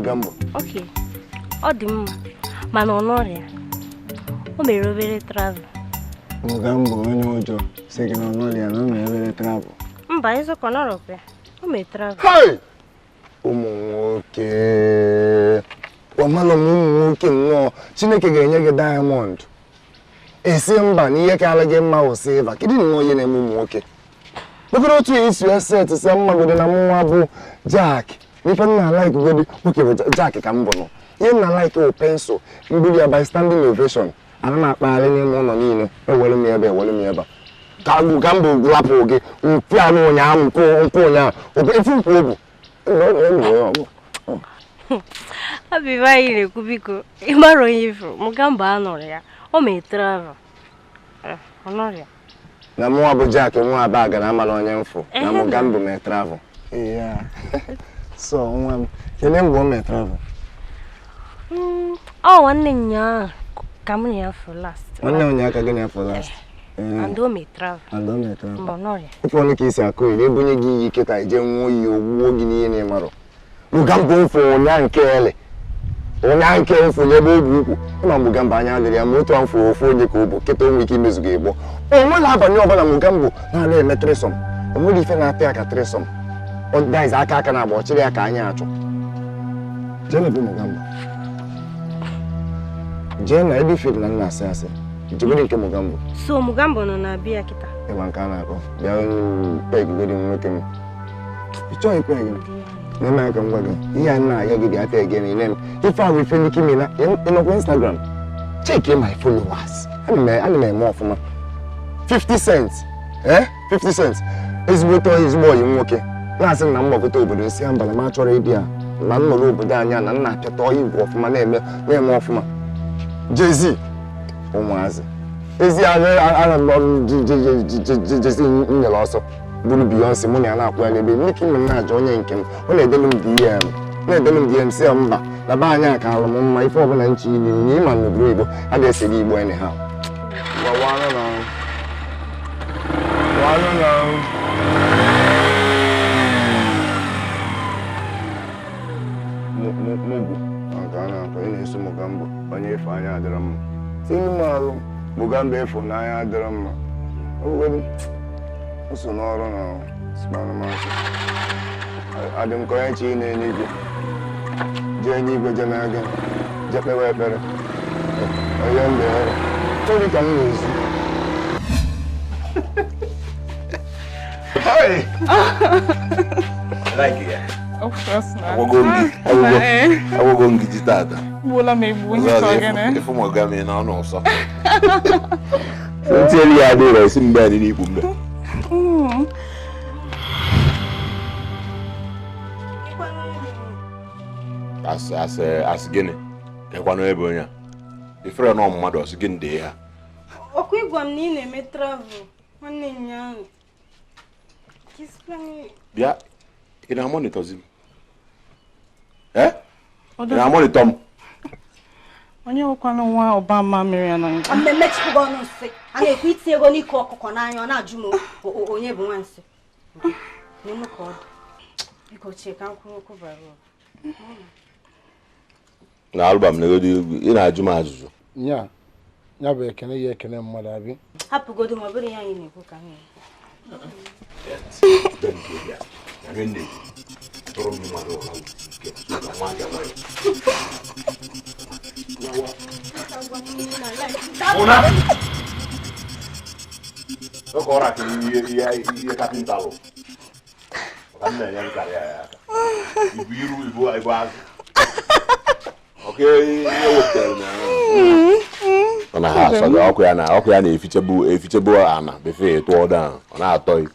Mugambo? Okay, ọ dị mma, mana ọ nọrọ ya. O mere obere travel. Mugambo onye ụjọ sị gị na ọ nọrọ ya, na o mere obere travel. Mba, eziokwu, ọ nọrọkwa ya. O mere travel. Hey! Ụmụ nwoke, ọmalụ m, ụmụ nwoke nnọọ. Chineke ga-enye gị diamond, esi mba na ihe karịa gị mma wụ silver. Kedu nnọọ ihe na-eme ụmụ nwoke? Nwekwara otu isi eset si mmagodi na mụnwa bụ Jack. N'ife nna like godi nwoke bụ Jack ka m bụ nọ. Ihe nna like wụ pencil mgbidi ya by standing ovation. Ana m akpagharị n'ime ụlọ niile, ewere m ebe, ewere m ebe a ka ka m bụ lapụ gị mpi anụ ụnyaahụ, nkwụ ụnyaahụ ifu nkwụ obu. Habiba, anyị na-ekwu, biko, ị mara onye ifuru Mugambo anọrọ ya, o mere travel. Ọ nọrọ ya. Na mụnwa bụ Jack nwa Abaga na amala onye mfụ na Mugambo mee travel. So nwa m, kelee mgbe o mee travel? Ọ nwanne nyaa ka m na ya fụ last. Nwanne ụnyaahụ ka gị na-afọ last? And o mee travel. And o mee travel. Mba, ọ nọrọ ya. Ife ọnụ ka isi akụ iri ebunye gị iyi kịta ije nwụọ iyi ogbuo gị n'ihe na ịmarọ. Mugambo mfụ ụnya nke ele ụnya nke mfụ n'ebe obi ukwu ịma Mugambo anya adịrị ya ma otu a mfụ ofu onye ka ọ bụ kịta onwe ike imezu gị ịgbọ. O nwere abalị ọbụla Mugambo na-ala eme threesome. O nwere ife na-apịa aka threesome. Ọ daiz aka aka na-agba ọchịrị ya ka anya achọ. Jee na be Mugambo, jee na ebe ife dị na nna asị asị jegodi nke Mugambo. So Mugambo nọ na biya kịta. Ịma nke a na-akọ bịa pegigodi nwoke m. Ị chọghị peg na-eme aka ngwa gị ihe a na-aga gị bịa peg na ile m ife ahụ ife ndị kimi na ịnọkwa Instagram, check my followers. Ana m eme ọfụma. 50 cent, 50 cent ezigbote ezigbo ọyị nwoke na-asị m na mgbakọta obodo si ya mba na m achọrọ ịdị ya na nnọrọ obodo anyị na nna apịata igwe ọfụma na-eme ọfụma. Jay-Z ụmụazị ezi Jay-Z nyere ọsọ bụrụ Beyonce mụ na ya na-akwụ ya n'ebe Nicki Minaj onye nke m ọ na-edelu m DM na-edelu m DM si ya mba na be anyị ka alụ m mma ife ọbụla nche ili na ịma n'obodo oyibo a ga-esere igbo anyhow. Mugwu maka a na-akọ ị na-eso Mugambo onye efe anya adịrọ mma tinu m alụ Mugambo efu n'anya adịrọ mma o so n'ọrụ na spanụmasị adị m ka onye chi na-eluigwe jee n'igwe jee n'aga jee kpewe ekpere onye mbe ọrụ tori ka m na-ezu. Hey! Like it. Of course not. Agwụgo m gị ji tata. Gbuola m egbu onye chọrọ gịnị? Ịfụ m ọga m na ọnụ ụsọ. Ntinyere ya adịrọ esi mgbe anyị n'ikpu mgbe. Asị gịnị? Kekwanụ ebe onye a. Ifere nọ mmadụ ọsị gịnị dị ya? Ọkwa ịgwa m na ị na-eme travel nwanne nyaahụ. Bịa, ị na-amonitọzi m? Ị na-amonitọ m? Onye nwekwanụ nwa Obama mere ya na nga. Mmemme chukwu ọnụ nsị. A na-ekwu itinye ego n'ike ọkụkọ n'anya ọ na-ajụ m onye bụ nwa nsị. N'ime ka ọ dị. Biko chee ka m kwuru okwu bara uru. Na album na-egodi egwu, ị na-ajụ m ajụjụ. Nya, ya bụ ekene ya ekene mmadụ abi. Hapụgodu ma ọ bụrụ ihe anyị na-ekwu ka anyị na-ekwu. Ọ na ha asọ gị ọkụ ya na-efichebu ana befe tụọ down ọ na-atọ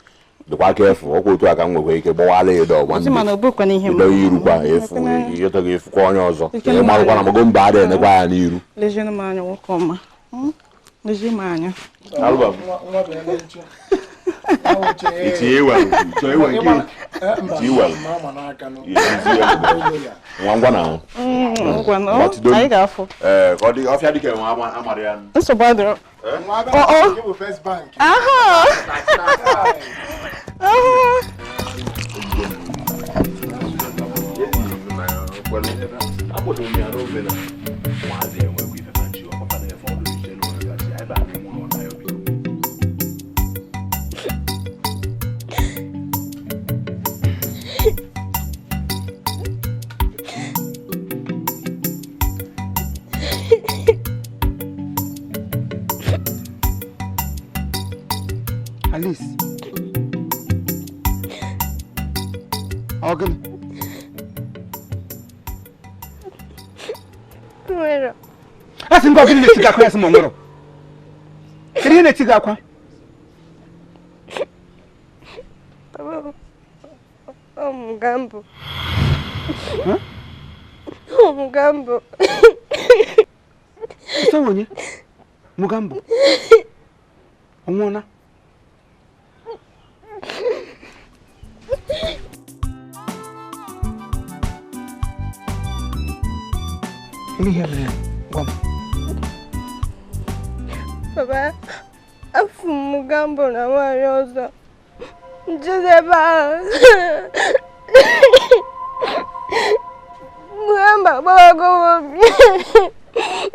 dịkwa aka efu ọkwa otu aka m nwekwa ike gbawala ya ịdọ ịdọ irukwa efu ịchọta gị efukwa onye ọzọ ị marụkwa na mago mba adịghị enekwa ya n'iru. Ngwa na ahụ ọfịa dịka enwe amara ya. Nsogbu adịrọ. Aha! Akpọdoro m ya n'ofe na ụmụazị enwekwa ife ma chi ọkpọta na-efe ọdụ iche na ọrụ gasị ebe a na-enwe ụlọ na ya obi. Alice. Ọ gịnị? Nwere. A sị m gị ọ gịnị na-eti gị akwa ya sị m ọ nwere. Kedu ihe na-eti gị akwa? Ọ Mugambo. Ọ Mugambo. Ịsọ onye? Mugambo. Ọ nwụọna? Ihe mere gwa m. Papa, afụ m Mugambo na nwaanyị ọzọ. Njide ebe ahụ. Mugambo agbawago m obi.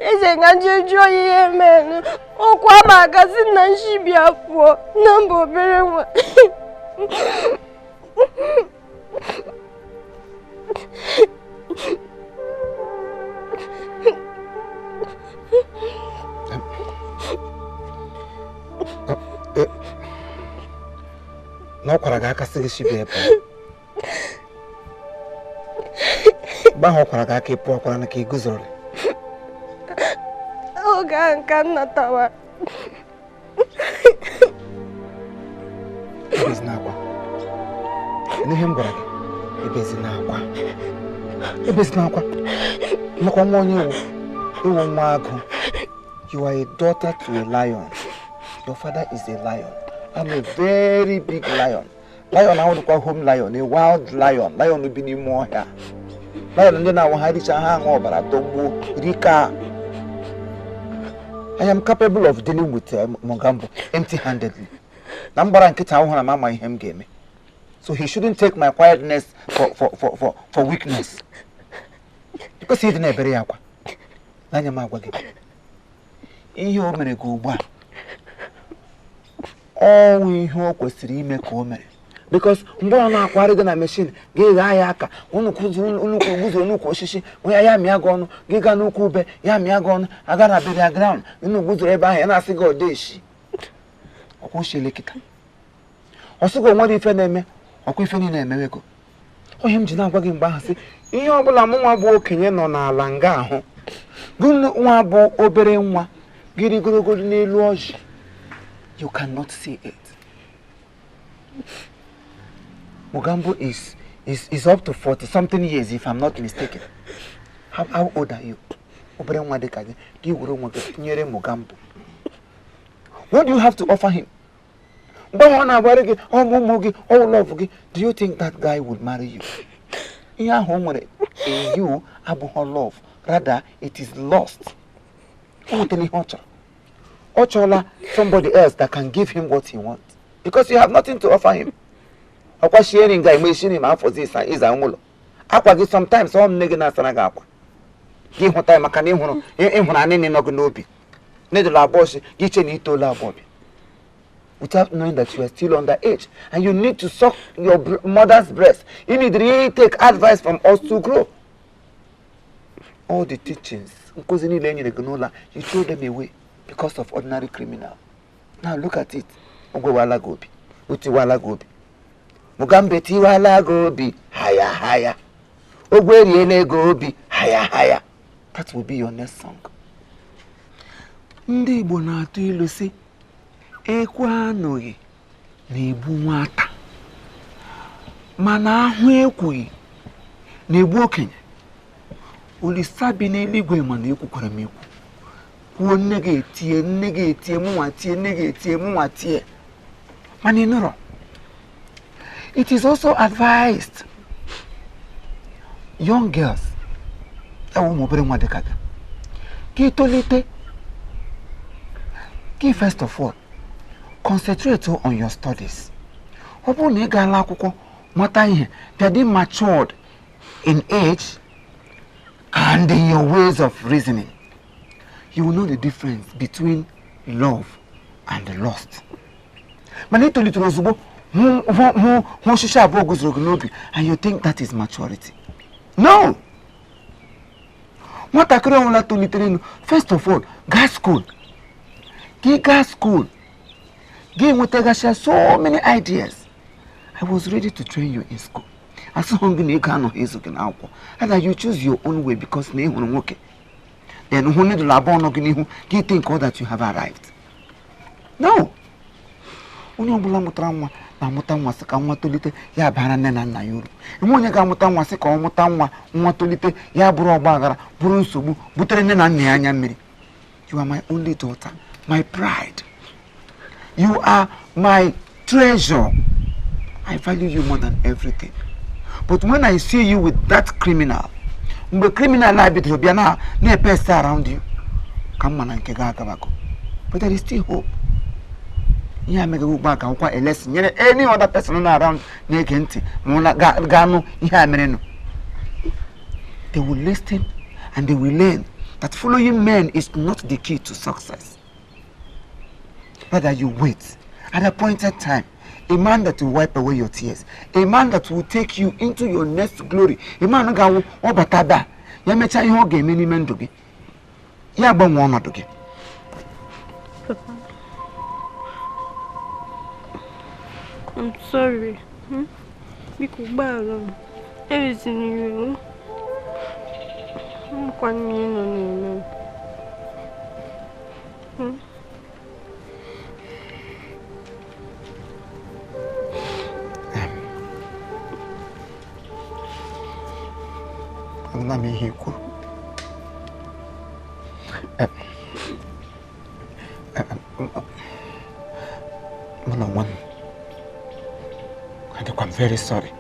Eze ka nje jụọ ya ihe mere. Okwu ama akasị na nshibia pụọ na mba obere nwa. Na ọ kwara gị aka sị gị shibia pụọ. Mgbe ahụ ọ kwara gị aka ị pụọ kwara na ka ị guzoro. Oge ahụ ka m natawara. Ebezina akwa. N'ihe m gwara gị, ebezina akwa. Ebezina akwa. Nakwa nwa onye iwu, iwu nwa agụ. You are a daughter to a lion. Your father is a lion. I'm a very big lion. Lion ahụ dịkwa home lion, a wild lion. Lion bi n'ime ọhịa. Lion ndị na-awụ ha richa ha aṅụ ọbara dọgbuo rika. I am capable of dealing with Mugambo empty-handedly. Na m gbara nkịta ahụhụ na m ama ihe m ga-eme. So he shouldn't take my quietness for weakness. Because ịdị na-ebere ya akwa. N'anya m agwa gị. Ihe o mere gị ugbu a, ọnwụ ihe o kwesịrị ime ka o mere. Because mgbe ọ na-akwari gị na machine, gị ghaa ya aka, unu guzoro n'ukwu osisi, onye ya mịa gị ọnụ, gị gaa n'ukwu ube, ya mịa gị ọnụ, aga na burial ground, unu guzoro ebe ahụ, ya na-asị gị odeshi. Ọkwa ochie kịta. Ọ sị gị o nwere ife na-eme, ọkwa ife niile emewego. Onye m ji na-agwa gị mgbe ahụ sị, ihe ọbụla mụ nwa bụ okenye nọ n'ala nga ahụ, gị nwa bụ obere nwa, gị rigorogoro n'elu ọjị. You cannot see it. Mugambo is up to 40 something years, if I'm not mistaken. How old are you? Obere nwa dịka gị, gị were onwe gị tụnyere Mugambo. What do you have to offer him? Mgbe ọ na-agbara gị, ọmụmụ gị, all love gị, do you think that guy would marry you? Ihe ahụ o nwere in you abụghị love, rather it is lust. O nwetara ihe ọ chọrọ. Ọ chọọla somebody else that can give him what he wants. Because you have nothing to offer him. Ọkwa shieri nga eme shiri ma afọzi ịza ụlọ. Akwa gị sometimes ọ nne gị na-asara gị akwa. Gị hụta ya maka na ịhụrụ anịnị nọ gị n'obi. Nedụla abụọ shi gị che na itoolu abụọ bi. Without knowing that you are still underage and you need to suck your mother's breast. You need to really take advice from us to grow. All the teachings, nkuzi niile e nyere gị n'ụlọ, you throw them away because of ordinary criminal. Now look at it. Ogwewala gị obi, otiwala gị obi. Mugambo tiwala gị obi, haya haya. Ogwe eriela ego obi, haya haya. That will be your next song. Ndị Igbo na-atụ ilu sị, ekwe anụghị na-egbu nwata, mana ahụ ekwughị na-egbu okenye. Olisa bi n'eluigwe mana ekwukwara m ekwu. Kwuo nne gị etie, nne gị etie, mụnwa tie, nne gị etie, mụnwa tie. Mana ị nụrọ. It is also advised young girls, ụmụ obere nwa dịka gị, ka itolite, gị first of all, concentrate on your studies. Ọ bụrụ na ị gaala akwụkwọ mata ihe, bịa dị matured in age, And in your ways of reasoning, you will know the difference between love and lust. Mana itolitere ozugbo hụ osisi abụọ guzoro gị n'obi, and you think that is maturity. No! Nwatakịrị ọbụla tolitere enu, first of all, gaa school. Gị gaa school, gị nwetagasịa so many ideas. I was ready to train you in school. Asịghị gị na ego anọghị ezu gị n'akwụkwọ. Either you choose your own way because na ị hụrụ nwoke. Then hụ nidụl abụọ nọ gị n'ihu, gị think all that you have arrived. No! Onye ọbụla mụtara nwa na-amụta nwa sị ka nwa tolite ya bara nne na nna ya uru. Enwe onye ga-amụta nwa sị ka ọ mụta nwa nwa tolite ya bụrụ ọgba aghara, bụrụ nsogbu, butere nne na nna ya anya mmiri. You are my only daughter, my pride. You are my treasure. I value you more than everything. But when I see you with that criminal, mgbe criminal a bidoro bịa na-epeste around you, ka mma na nke gị agabago. But there is still hope. Ihe a megaghị ugbu a ka nkwa elesi nyere any other person nọ around na-ege ntị ma ọ ga-anụ ihe a merenụ. They will listen and they will learn that following men is not the key to success. Rather, you wait. At appointed time, a man that will wipe away your tears, a man that will take you into your next glory, a man ga-awụ ọbata da ya mechaa ihe ọ ga-eme n'ime ndụ gị, ya gbanwee ọnọdụ gị. Papa, I'm sorry. Biko gbaghara m. Ewezina iwe. Nkwa ihe nọ na-eme m. Anụla m ihe i kwuru. Mụ na onwe m adịkwa m very sorry.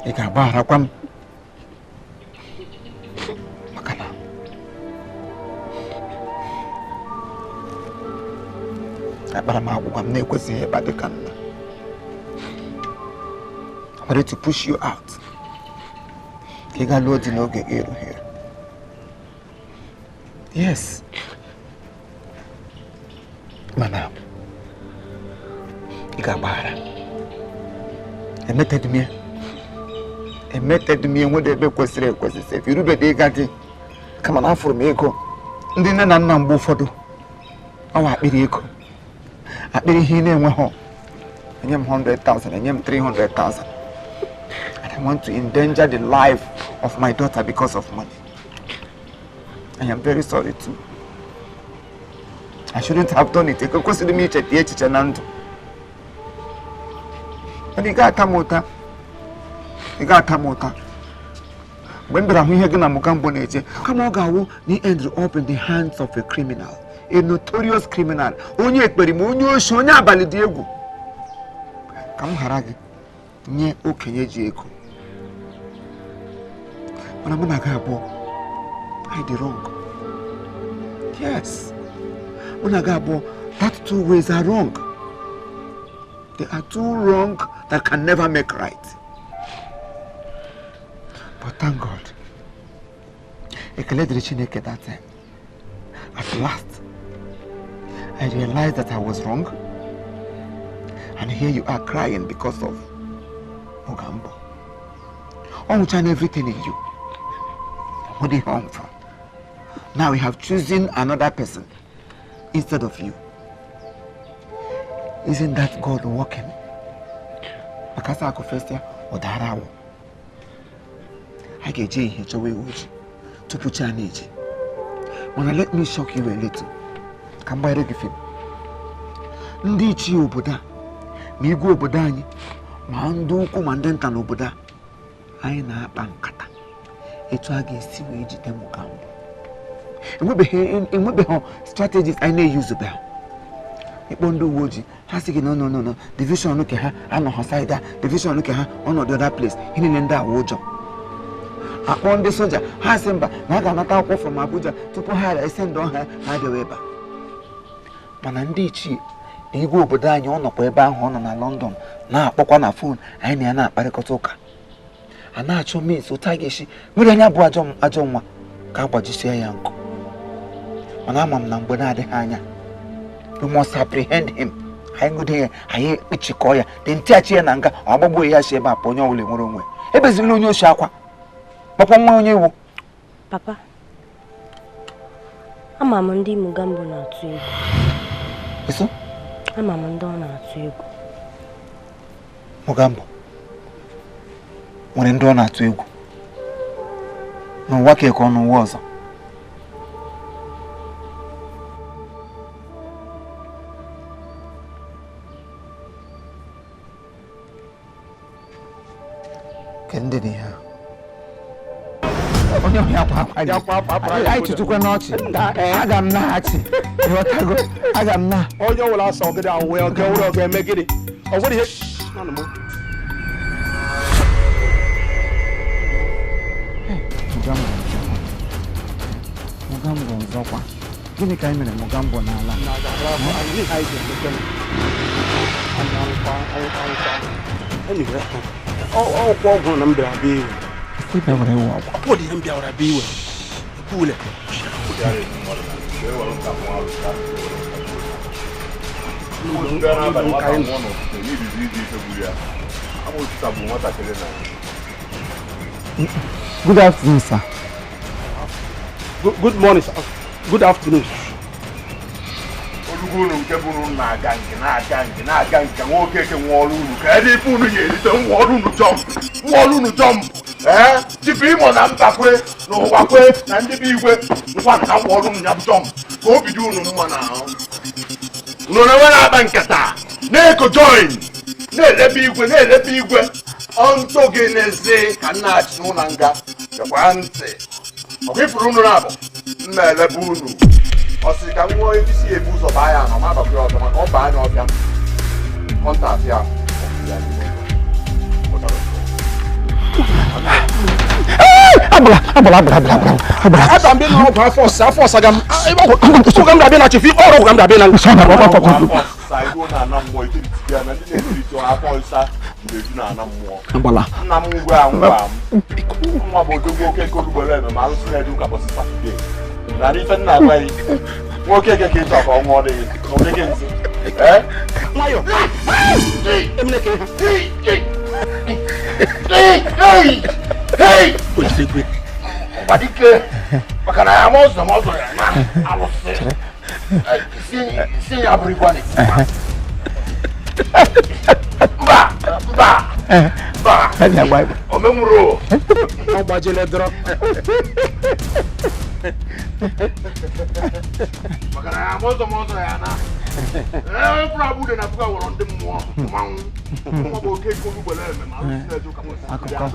Ị ga-agbagharakwa m maka na akpara m agwụgwa m na-ekwesịghị ịkpa dịka nna. I wanted to push you out. Ka ị gaa lụọ di n'oge gị erughị eru. Yes. Mana ị ga-agbaghara. Emetedị m ya. Emetedị m ya nwede ebe kwesịrị ekwesị sef irubedị ịga di, kama na afụrụ m ego. Ndị nne na nna mgbe ụfọdụ ọwa akpịrị ego, akpịrị ihe ị na-enweghị. Enye m 100,000, enye m 300,000. I don't want to endanger the life of my daughter because of money. I am very sorry too. I shouldn't have done it. Ekwesịrị m icheta echiche na ndụ. Mana ị ga-ata m ụta. Ị ga-ata m ụta. Mgbe m bịara hụ ihe gị na Mogambo na-eje, kama ọ ga-awụ na ị ended up in the hands of a criminal, a notorious criminal, onye ekperima, onye oshi, onye abalị dị egwu. Ka m ghara gị nye okenye ji ego. Mana mụ na gị abụọ, I dị wrong. Yes. Mụ na gị abụọ, that two ways are wrong. They are two wrong that can never make right. But thank God, ekele dịrị Chineke that time. At last, I realized that I was wrong. And here you are crying because of Mogambo. Ọ everything in you. What did you from? Now we have chosen another person instead of you. Isn't that God working? Makasa akufestia odarawo. I get ihe chọwa iwu ji tupu chi na-eji. Mana let me shock you a little. Ka m gbanyere gị fim. Ndị ichie obodo a, ma igwe obodo anyị, ma ndị ukwu ma ndị nta n'obodo a, anyị na-akpa nkata etu a ga-esi wee jide Mogambo. Enwebeghị strategies anyị na-eyuzubeghị. Ịkpọ ndị uwe ojii, ha sị gị no no no no, division nke ha anọghọ side a, division nke ha ọnọdụ other place, ihe niile ndị awa ụjọ. Akpọ ndị soja, ha sị mba na a ga-anata akwụkwọ from Abuja tupu ha ese ndị ọha ha bịawa ebe a. Mana ndị ichie na igwe obodo anyị ọ nọkwa ebe ahụ ọ nọ na London na-akpọkwa na fon anyị na ya na-akparịkọta ụka. A na-achọ means otu a ga-esi nwere anya bụ ajọ nwa ka agbajisie ya nkụ. Mana ama m na mgbe na-adịghị anya, we must apprehend him. Anyị nwude ya, anyị ekpechikọọ ya, dị ntịachi ya na nga, ọ agbagbuo ya si ebe a pụ onye ọbụla enwere onwe. Ebezila onye oshi akwa, kpọkwa nwa onye iwu. Papa, ama m ndị Mugambo na-atụ egwu. Eso? Ama m ndị ọ na-atụ egwu. Mugambo nwere ndị ọ na-atụ egwu. N'ụwa ka eke ọ n'ụwa ọzọ. Ndị dị ha. Onye ọbịa akwa akwa anyị tụtụkwa n'ọchị. Aga m na-achị. Ịghọtago? Aga m na. Onye ọbụla asọ gịnị ahụ wee oge were oge eme gịnị? Ọ nwere ihe. Mugambo nzọkwa. Gịnị ka anyị mere Mugambo n'ala? Ọkwụ ọgwụ na m bịara bịa iwe. Ọ dị ihe m bịara bịa iwe. Ekwule. Good afternoon, sir. Good morning, sir. Good afternoon. Olugunu nke bụrụ na-aga nke na-aga nke na-aga nke nwoke ke nwe ọrụ unu ka ebe ife unu ga-erite nwa ọrụ unu jọmp nwa ọrụ unu jọmp ee tupu ịmụ na mbakwe na ụwakwe na ndị bụ igwe ngwa nka nwa ọrụ unu ya bụ jọmp ka obi dị unu mma na ahụ unu na-enwe na-akpa nkata na-eko join na-elebe igwe na-elebe igwe ọntụ gị n'ezi ka nna achị n'ụlọ nga gekwa ntị ọkwa ifuru unu na-abụ mma elebe unu. Ọ sị ka nwa onye isi ebu ụzọ baa ya ma ma bakwa ọzọ maka ọ baa anya ọbịa kọntaktị ya. Agbala agbala agbala agbala agbala. Aba mbe na ọgwụ afọ ọsịsa afọ ọsa ga m ọgwụ ga m ga-abịa na chifi ọrụ ọgwụ ga m ga-abịa na Agbala. Nna m ngwa ngwa m nwa bụ odogwu oke kolugbere eme ma arụsị na-eje ụka bọsị Satọde. Na ife nna agwa gị nwoke eke ka ịchọ ka ọ nwụọ dịghị ka ọ dịghị nsị. Ee? Nwayọ. Ọgbadike maka na ya ma ọzọ ma ọzọ ya na alụsị isi ya bụrụ igwe mba mba mba omenwuru ọ gbajele dọrọ maka na ya ma ọzọ ma ọzọ ya na ee fụrụ abụde na fụga wọrọ ndị mmụọ mmanwụ nwa bụ oke olugbele eme ma alụsị na-eje ụka Akụkọ.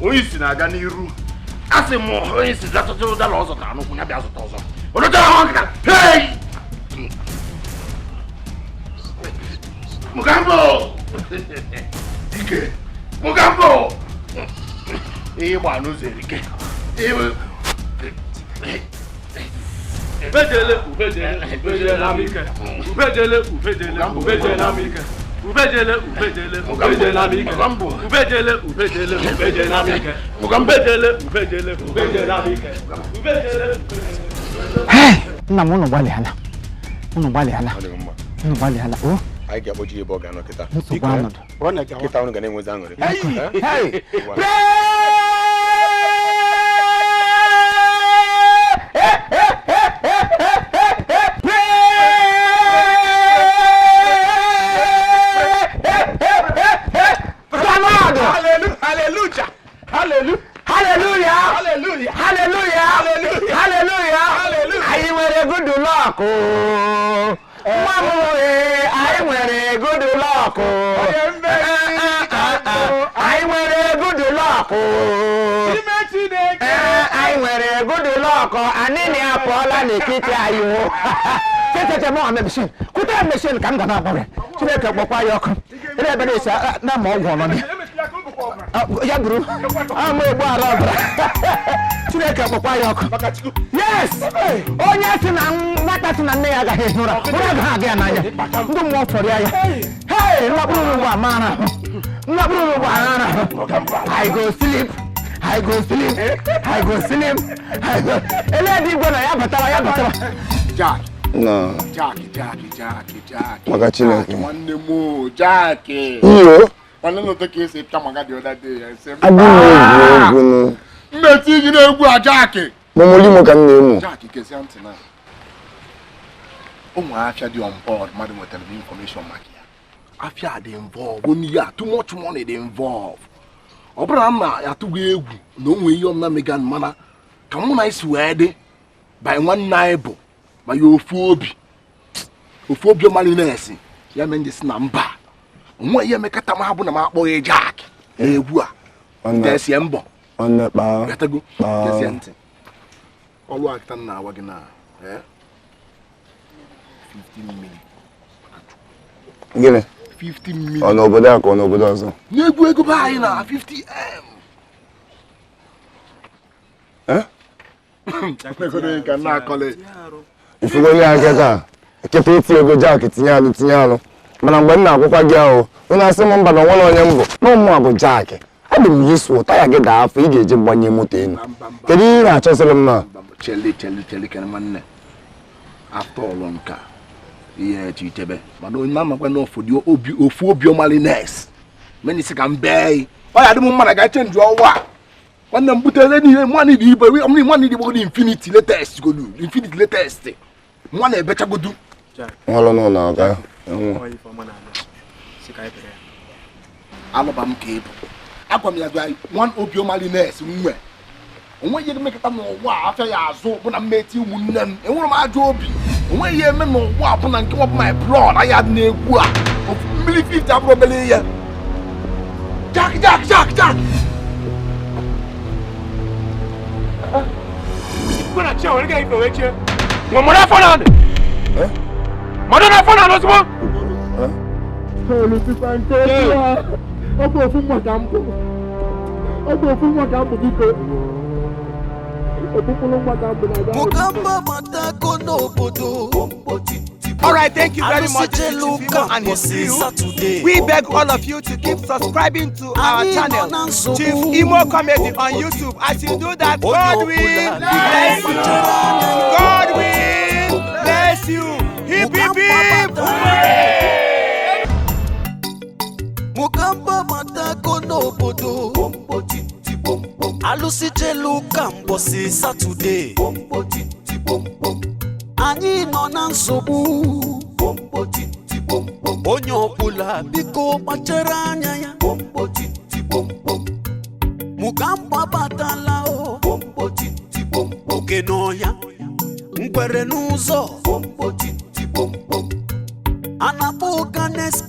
Onye isi na-aga n'iru Asị m onye si zatụta ụdara ọ zụtara n'ụkwụ ya bịa zụta ọzọ. Olotara ha nkịta. Hey! Mugambo! Dike! Mugambo! Ịgba n'ụzọ erike. Ubejele, ubejele, ubejele amike. Ubejele, ubejele, ubejele amike. Ubejele, ubejele, ubejele amike. Ubejele, ubejele, ubejele amike. Ubejele, ubejele, ubejele amike. Ubejele. Hey, nna m unu gbalịala. Unu gbalịala. Unu gbalịala. O. Anyị ga-akpọchi ebe ọ ga-anọ kịta. Nsogbu anọdụ. Kịta unu ga na-enwezi aṅụrị. Hey! Hallelujah! Hallelujah! Hallelujah! Hallelujah! Anyị nwere good luck. Nwa m anyị nwere good luck. Anyị nwere good luck. Anyị nwere good luck. Anyị na-apụọla n'etiti anyị. Checheche mụ mechin. Kwute mechin ka m ga na-agbanwe. Chineke kpọkwa ya ọkụ. Ebe ebe na-esi na ma ọgwụ ọnọ ya buru ama egbu ara ọbara. Chineke kpọkwa ya ọkụ. Yes! Onye si na nwata si na nne ya agaghị ehi ụra, ụra agaghị aga ya n'anya. Ndị mmụọ fọrọ ya ya. Hey! Nlakpụrụ ụgbọ amara ahụ. Nlakpụrụ ụgbọ amara ahụ. I go sleep. I go sleep. I go sleep. I go. Ele dị igwe na ya batara ya batara. Jack. No. Jack, Jack, Jack, Jack. Maka Chineke. Nwanne m Jack. Iyo. Nwanne m ka esi pịa maka the other day. Adị m egwu egwu. Mmeti gị na-egwu a Jack. Momolimo ka m na-emu. Jack kezie ntị na. Ụmụ afịa dị on board mmadụ nwetara m information maka ya. Afịa dị involved. Onye ya too much money dị involved. Ọ bụrụ na m na-atụghị egwu na o nwee ihe ọmụna megan mana ka mụ na isi wee dị by nwanne anyị bụ ma ya ofu obi ọmalị na-esi ya mee ndị si na mba onwe ihe emekata m abụ na m akpọghị Jack egwu a desie mbọ gatago gezie ntị ọlụ akịta m na-awa gị na 15 million. Gịnị? 50 million. Ọ n'obodo a ka ọ n'obodo ọzọ? N'egwu ego be anyị na 50M. Ifugo onye aka taa nkịta iti ego Jack tinye alụ tinye alụ mana mgbe m na-akwụkwa gị ahụ onye asị m mba na onwere onye m bụ na ụmụ bụ Jack adị m yisu taya gị daa afọ ị ga-eji gbanye moto elu. Kedu ihe ị na-achọsịrị m na cheli cheli cheli kere nwanne after all nka ihe eche ichebe mana onye amakwa na ofu obi ọmalị nes menisi ka m bee ọ ya dị m mma na ga chenji ọnwa nwanne m butere n'ihe nwanne dị ibe nwanne dị gbogodo infinity latest godu infinity latest nwa na-ebechagodu nwalụ n'ụlọ ọga alụba m ka ịbụ agwa m ya gwa nwan obiọma lines nwe onweghị ihe mmekọta n'ụwa afịa ya azụ bụ na mmeti ụmụnne m enwere m ajọ obi onweghị ihe eme n'ụwa bụ na nke nwa bụ my blood anya dị n'egwu a mmiri 50 abụrụ obere ihe. Jack Jack Jack Jack All right, thank you very much. This is Chief Imo and his crew. We beg all of you to keep subscribing to our channel, Chief Imo Comedy on YouTube. As you do that, God will bless you. God will bless you. Hip, hip, hip. Hooray! Mukamba matako n'obodo. Alụsị jelu ka mbọsị Satọde. Anyị nọ na nsogbu. Onye ọbụla biko kpachara anya ya. Mukamba batala o. Oke n'ọhịa, ngwere n'ụzọ. A na-akpọ ụka next